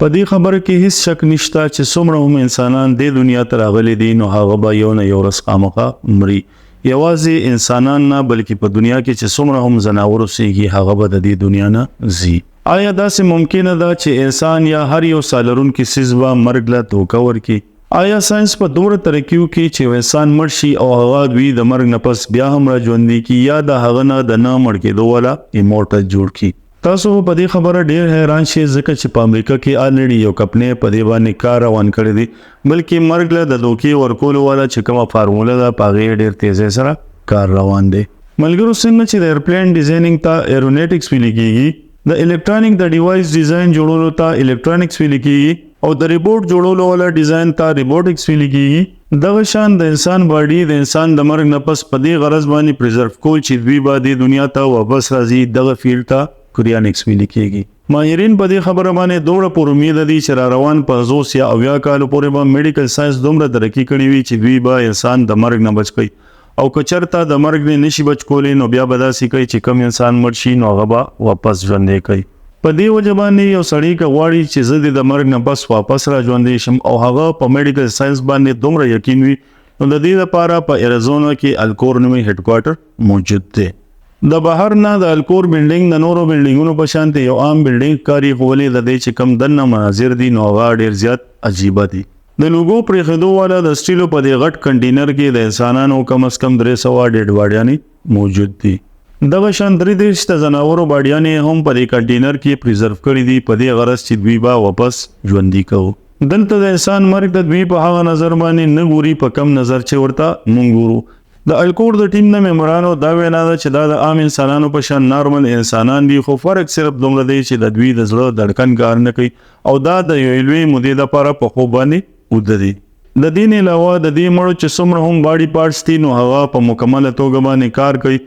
په دې خبره کې هیڅ شک نشته چې څومره هم انسانان دې دنیا ته راغلي دي، نو هغه به یو نه یو ورځ خامخا مري. یوازې انسانان نه، بلکې په دنیا کې چې څومره هم ځناور اوسېږي، هغه به د دې دنیا نه ځي. آیا داسې ممکنه ده چې انسان یا هر یو ساه لرونکي څیز به مرګ له دوکه ورکړي؟ آیا ساينس په دومره ترقي وکړي چې یو انسان مړ شي او هغه دوی د مرګ نه پس بیا هم را ژوندي کړي، یا د هغه نه د نه مړ کېدو والا immortal جوړ کړي؟ تاسو به په دې خبره ډیر حیران شئ، ځکه چې په امریکا کې already یو کمپنۍ په دې باندې کار روان کړی دی، بلکې مرګ له د دوکې ورکولو والا چې کومه فارموله ده، په هغې ډیر تیزۍ سره کار روان دی. ملګرو، څنګه چې د airplane designing ته aeronautics ویل کیږي، د الکترونیک د device design جوړولو ته electronics ویل کیږي او د ریبوټ جوړولو والا ډیزاین ته robotics ویل کیږي، دغه شان د انسان باډي د انسان د مرګ نه پس په دې غرض باندې preserve کول چې دوی به دې دنیا ته واپس راځي، دغه field ته cryonics ویل کیږي. ماهرین په دې خبره باندې دومره پر امید دي چې را روان 50 یا 70 کالو پورې به medical science دومره ترقي کړې وي چې دوی به انسان د مرګ نه بچ کړي، او که چرته د مرګ نه نشي بچ کولی، نو بیا به داسې کوي چې کوم انسان مړ شي، نو هغه به واپس ژوندی کوي. په دې وجه باندې یو سړی که غواړي چې زه دې د مرګ نه پس واپس را ژوندی شم او هغه په medical science باندې دومره یقین وي، نو د دې لپاره په اریزونا کې الکور نومې headquarter موجود دی. د بهر نه د الکور building د نورو بلډینګونو په شان ته یو عام building ښکاري، خو ولې د دې چې کوم دننه مناظر دي، نو هغه ډیر زیات عجیبه دي. د لوګو پرېښودو والا د سټیلو په دې غټ کنټینر کې د انسانانو کم از کم 300 ډیډ باډیانې موجود دي. دغه شان 33 د ځناورو باډیانې هم په دې کنټینر کې preserve کړي دي، په دې غرض چې دوی به واپس ژوندي کوو. دلته د انسان مرګ د دوی په هغه نظر باندې نه ګوري په کم نظر چې ورته مونږ ګورو. د الکور د ټیم د ممبرانو دا وینا ده چې دا د عام انسانانو په شان نارمل انسانان دي، خو فرق صرف دومره دی چې د دوی د زړه دړکن کار نه کوي او دا د یوې لویې مودې لپاره په خوب باندې اوده دي. د دې نه علاوه د دې مړو چې څومره هم body parts دي، نو هغه په مکمله توګه باندې کار کوي،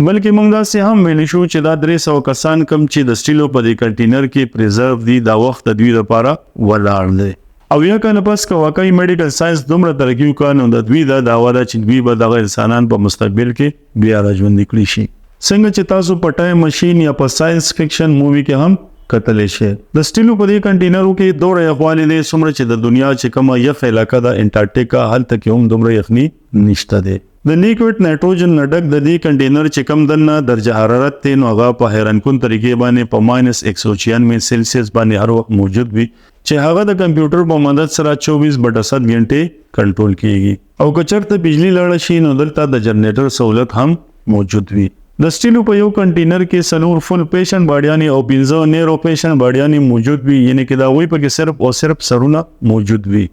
بلکې موږ داسې هم ویلی شو چې دا 300 کسان کوم چې د سټیلو په دې کنټینر کې preserve دي، دا وخت د دوی لپاره ولاړ دی. 70 کاله پس که واقعي medical science دومره ترقي وکړه، نو د دوی دا دعوه ده چې دوی به دغه انسانان په مستقبل کې بیا را ژوندي کړی شي، څنګه چې تاسو په Time Machine یا په science fiction movie کې هم کتلی شئ. د سټیلو په دې کنټینرو کې دومره یخوالی دی څومره چې د دنیا چې کومه یخ علاقه ده، انټارکټیکا، هلته کې هم دومره یخني نشته دی. د liquid nitrogen نه ډک د دې کنټینر چې کوم دننه درجه حرارت دی، نو هغه په حیرانکون طریقې باندې په -196 سلسیس باندې هر وخت موجود وي، چې هغه د کمپیوټر په مدد سره 24/7 غنټې کنټرول کیږي، او که چرته بجلی لاړه شي، نو دلته د جنریټر سہولت هم موجود وي. د سټیلو په یو کنټینر کې څلور full patient باډیانې او پنځه narrow patient باډیانې موجود وي، یعنی کې دا وی پکې صرف او صرف سرونه موجود وي.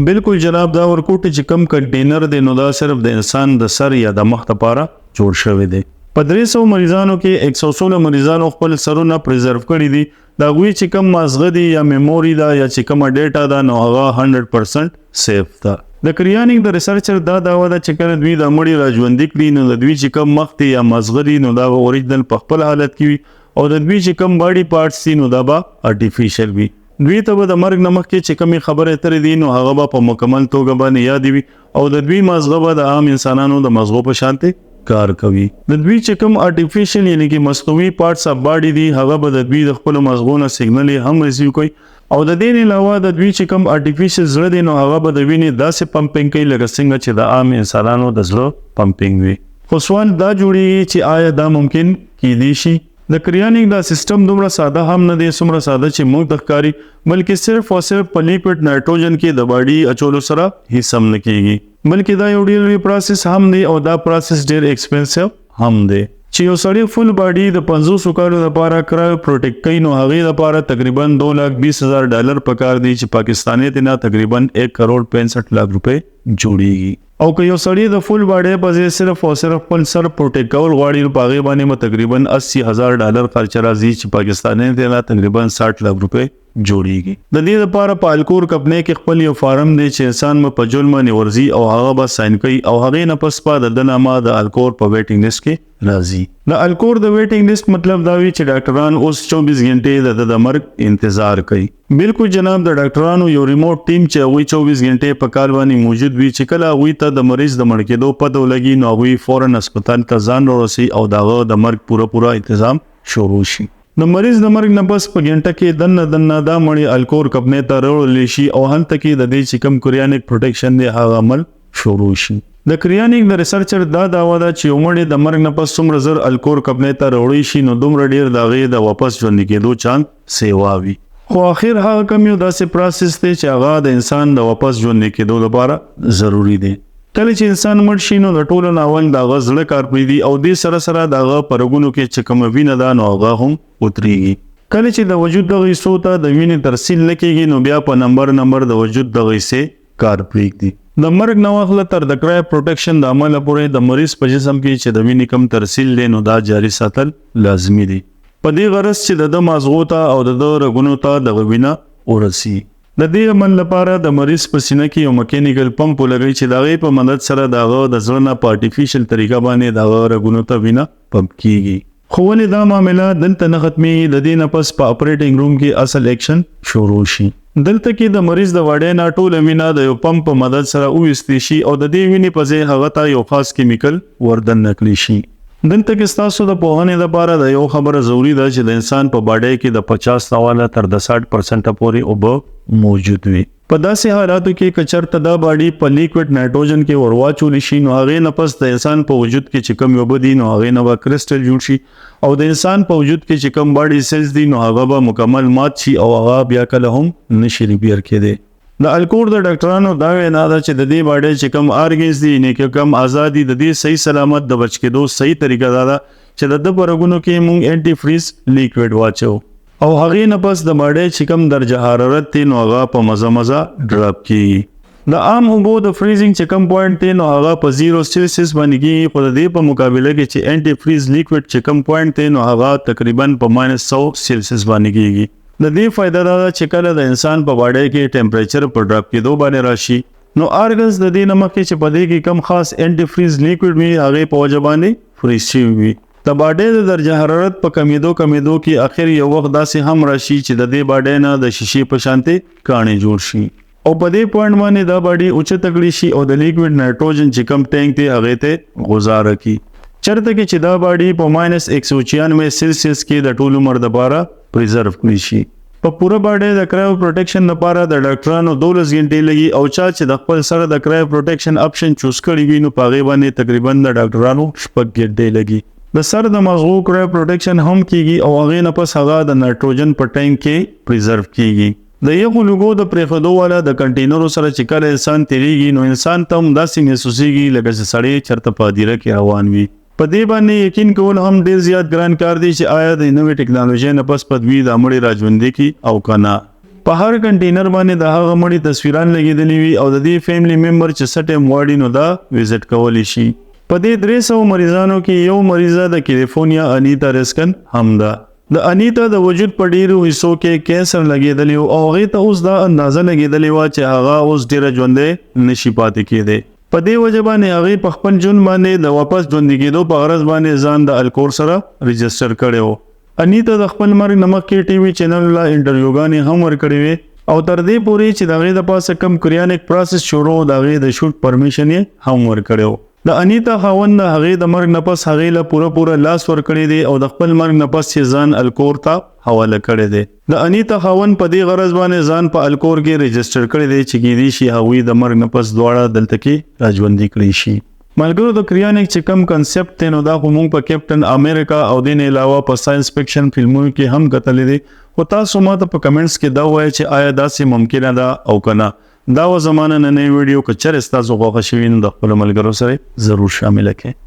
بالکل جناب، دا ورکوټي چې کم کنټینر دی، نو دا صرف د انسان د سر یا د مخ لپاره جوړ شوی دی. په 300 مریضانو کې 116 مریضانو خپل سرونه preserve کړي دي. د هغوی چې کوم مازغه دي یا memory ده یا چې کومه data ده، نو هغه 100% safe ده. د cryonic د researcher دا دعوه ده چې کله دوی د مړي را ژوندي کړي، نو د دوی چې کوم مخ دی یا مازغه دي، نو دا به original په خپل حالت کې وي او د دوی چې کوم body parts دي، نو دا به artificial وي. دوی ته به د مرګ نه مخکې چې کومې خبرې اترې دي، نو هغه به په مکمل توګه باندې یادې وي او د دوی مازغه به د عام انسانانو د مازغو په شانتې کار کوي. د دوی چې کوم artificial یعنی کې مصنوعي parts of body دي، هغه به د دوی د خپلو مازغو نه سیګنل هم receive کوي، او د دې نه علاوه د دوی چې کوم artificial زړه دی، نو هغه به د وینې داسې pumping کوي لکه څنګه چې د عام انسانانو د زړه pumping وي. خو سوال دا جوړیږي چې آیا دا ممکن کیدی شي؟ د cryonic دا سیستم دومره ساده هم نه دی څومره ساده چې موږ ته ښکاري، بلکې صرف او صرف په liquid nitrogen کې د باډي اچولو سره هیڅ هم نه کیږي، بلکې دا یو ډیر لوی process هم دی او دا process ډیر expensive هم دی. چې یو سړی full body د 50 کالو لپاره cryo protect کوي، نو هغې لپاره تقریبا 2,20,000 ډالر پکار دي، چې پاکستاني ته نه تقریبا 1 کروڑ 65 لاک روپۍ جوړیږي. او که یو سړی د full body په ځای صرف او صرف خپل سر protect کول غواړي، نو په هغې باندې به تقریبا 80,000 ډالر خرچه راځي، چې پاکستاني ته نه تقریبا 60 لاک روپۍ جوړیږي. د دې لپاره په الکور کمپنۍ کې خپل یو فارم دی چې انسان به په جرم باندې ورځي او هغه به sign کوي او هغې نه پس به د ده نامه د الکور په waiting list کې راځي. د الکور د waiting list مطلب دا وي چې ډاکټران اوس 24 غنټې د ده د مرګ انتظار کوي. بالکل جناب، د ډاکټرانو یو remote team چې هغوی 24 غنټې په کال باندې موجود وي، چې کله هغوی ته د مریض د مړ کېدو پته ولګي، نو هغوی فوراً هسپتال ته ځان ورسوي او د هغه د مرګ پوره پوره انتظام شروع شي. د مریض د مرګ نه پس په ګنټه کې دننه دننه دا مړی الکور کمپنۍ ته راوړل شي او هلته کې د دې چې کوم کریانیک پروټیکشن دی هغه عمل شروع شي. د کریانیک د ریسرچر دا دعوه ده چې یو مړی د مرګ نه پس څومره زر الکور کمپنۍ ته راوړی شي نو دومره ډیر د هغې د واپس ژوندي کېدو چانس سیوا وي. خو اخر هغه کوم یو داسې پروسس دی چې هغه د انسان د واپس ژوندي کېدو لپاره ضروري دی. کله چې انسان مړ شي نو د ټولو نه اول د هغه زړه کار پرېږدي او دې سره سره د هغه په رګونو کې چې کومه وینه ده نو هغه هم وتریږي. کله چې د وجود دغه حصو ته د وینې ترسیل نه کېږي نو بیا په نمبر نمبر د وجود دغه حصې کار پرېږدي. د مرګ نه واخله تر د کرای پروټیکشن د عمله پورې د مریض په جسم کې چې د وینې کوم ترسیل دی نو دا جاري ساتل لازمي دي، په دې غرض چې د ده مازغو ته او د ده رګونو ته دغه وینه ورسي. د دې عمل لپاره د مریض په سینه کې یو مکینیکل پمپ ولګوي چې د هغې په مدد سره د هغه د زړه نه په آرټیفیشل طریقه باندې د هغه رګونو ته وینه پمپ کیږي. خو ولې دا معامله دلته نه ختمیږي، د دې نه پس په اپریټنګ روم کې اصل اکشن شروع شي. دلته کې د مریض د باډۍ نه ټوله وینه د یو پمپ په مدد سره وویستې شي او د دې وینې په ځای هغه ته یو خاص کیمیکل وردننه کړی شي. دلته کې ستاسو د پوهنې لپاره د یو خبره ضروري ده چې د انسان په باډۍ کې د 50 نه واله تر د 60% پورې اوبه موجود وي. په داسې حالاتو کې که چېرته دا باډي په لیکوډ نایټروجن کې ورواچول شي نو هغې نه پس د انسان په وجود کې چې کوم اوبه دي نو هغې نه به کرسټل جوړ شي او د انسان په وجود کې چې کوم باډي سیلز دي نو هغه به مکمل مات شي او هغه بیا کله هم نشي ریپیر کېدی. د الکور د ډاکټرانو دا وینا ده چې د دې باډۍ چې کوم ارګنز دي یعنې که کوم اعضا دي د دې صحیح سلامت د بچ کېدو صحیح طریقه دا ده چې د ده په رګونو کې موږ انټي فریز لیکوډ واچو او هغې نه پس د باډۍ چې کوم درجه حرارت دی نو هغه په مزه مزه ډراپ کیږي. د عام اوبو د فریزینګ چې کوم پوینټ دی نو هغه په 0 سلسیس باندې کیږي، خو د دې په مقابله کې چې انټي فریز لیکوډ چې کوم پوینټ دی نو هغه تقریبا په -100 سلسیس باندې کیږي. د دې فایده دا ده چې کله د انسان په باډۍ کې ټمپریچر په ډراپ کېدو باندې راشي نو ارګنز د دې نه مخکې چې په دې کې کم خاص انټي فریز لیکوډ وي هغې په وجه باندې فریز شوي وي. د باډۍ د درجه حرارت په کمېدو کمېدو کې اخر یو وخت داسې هم راشي چې د دې باډۍ نه د شیشې په شانتې کاڼې جوړ شي او په دې پوینټ باندې دا باډي اوچته کړی شي او د لیکوډ نایټروجن چې کم ټانک دی هغې ته غزاره کړي، چېرته کې چې دا باډي په -196 سلسیس کې د ټول عمر دپاره پریزرو کړی شي. په پوره باډۍ د کرایو پروټیکشن لپاره د ډاکټرانو 12 ګنټې لګي او چا چې د خپل سره د کرایو پروټیکشن اپشن چوز کړی وي نو په هغې باندې تقریبا د ډاکټرانو 6 ګنټې لګي. د سر د مازغو کرایو پروټیکشن هم کیږي او هغې نه پس هغه د نایټروجن په ټانک کې پریزرو کیږي. د یخو لوګو د پرېښودو والا د کنټینرو سره چې کله انسان تېرېږي نو انسان ته هم داسې محسوسېږي لکه چې سړی چېرته په هدیره کې روان وي. په دې باندې یقین کول هم ډېر زیات ګران کار دی چې آیا د نوې ټکنالوژۍ نه پس په دوی دا مړی راژوندی کړي او که نه. په هر کنټینر باندې د هغه مړي تصویران لګېدلي وي او د دې فیملی ممبر چې څه ټایم غواړي نو دا وزټ کولی شي. په دې 300 مریضانو کې یو مریضه د کیلیفورنیا انیتا ریسکن هم ده. د انیتا د وجود په ډیرو حصو کې کینسر لګېدلی او هغې ته اوس دا اندازه لګېدلې وه چې هغه اوس ډېره ژوندی نشي پاتې کېدی. په دې وجه باندې هغې په خپل ژوند باندې د واپس ژوندي کېدو په غرض باندې ځان د الکور سره رجسټر کړی و. انیتا د خپل مرګ نه مخکې ټي وي چینل له انټرویوګانې هم ورکړې وې او تر دې پورې چې د هغې د پاسه کوم کریانیک پروسس شروع د هغې د شوټ پرمیشن یې هم ورکړی و. د انیتا خاوند د هغې د مرګ نه پس هغې له پوره پوره لاس ورکړی دی او د خپل مرګ نه پس یې ځان الکور ته حواله کړی دی. د انیتا خاوند په دې غرض باندې ځان په الکور کې رجسټر کړی دی چې کیدی شي هغوی د مرګ نه پس دواړه دلته کې راژوندي کړی شي. ملګرو د کریانیک چې کم کنسپټ دی نو دا خو مونږ په کیپټن امریکا او دې نه علاوه په ساينس فکشن فلمونو کې هم کتلی دی، خو تاسو ماته په کمنټس کې دا ووایئ چې آیا داسې ممکنه ده او که نه. دا وه زما نننۍ ویډیو، که چېرې ستاسو خوښه شوي نو د خپلو ملګرو سره ضرور شامله کړئ.